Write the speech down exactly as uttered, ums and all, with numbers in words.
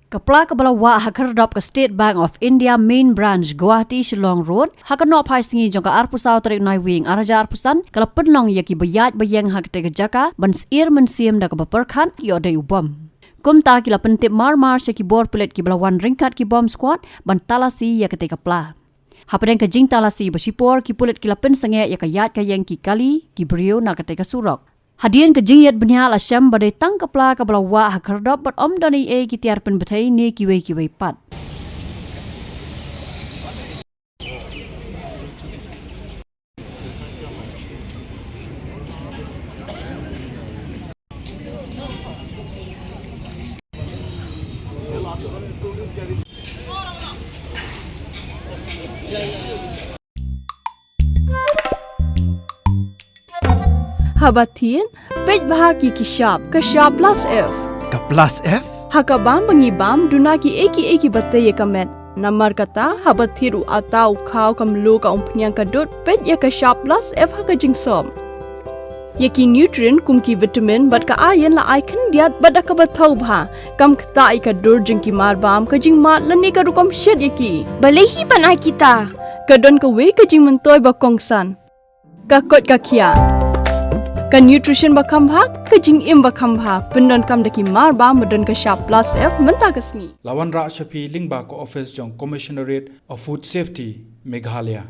Ka pla kaba la wah ha khyrdop ka State Bank of India Main Branch, Guwahati Shillong Road, ha ka nohphai sngi jong ka arphew saw tarik Naiwieng arhajar arphew san, ka la pynlong ïa kiba ïaid ba ïeng ha katei ka jaka ban syier mynsiem da kaba pyrkhat ïoh dei u bom. Kumta ki la pyntip mar mar sha ki bor pulit kiba la wan ryngkat ki bomb squad ban talasi ïa katei ka pla. Hapdeng ka jingtalasi ba shipor, ki pulit ki la pynsangeh ïa ka ïaid ka ïeng ki kali ki briew na katei ka surok. Hadien ka jingïaid bniah la shem ba dei tang ka pla kaba la wah ha khyrdop bad ym don ei ei ki tiar pynbthei ne kiwei kiwei pat. Haba thied, peit bha ïa ki shap, ka shap plus F. Ka plus F? Ha ka bam ba ngi bam, duna ki ei ki ei kiba tei ïa ka met. Namar kata, haba thied u atta, u khaw, ka mluh, ka umphniang, ka dud, peit ïa ka shap plus F ha ka jingsop. Ïa ki nutrient kum ki vitamin bad ka iron la ai khyndiat bad da kaba thaw bha. Kam ktah ïa ka dur jong ki mar bam, ka jingmad lane ka rukom shet ïa ki. Balei hi ban ai kita? Ka don kawei ka jingmyntoi ba kongsan. Ka koit ka khiah. Ka nutrition ba kham bha, ka jingim ba kham bha. Pyndonkam da ki mar bam ba don ka shap plus F mynta ka sngi. La wanrah sha phi lyngba ka office jong Commissionerate of Food Safety, Meghalaya.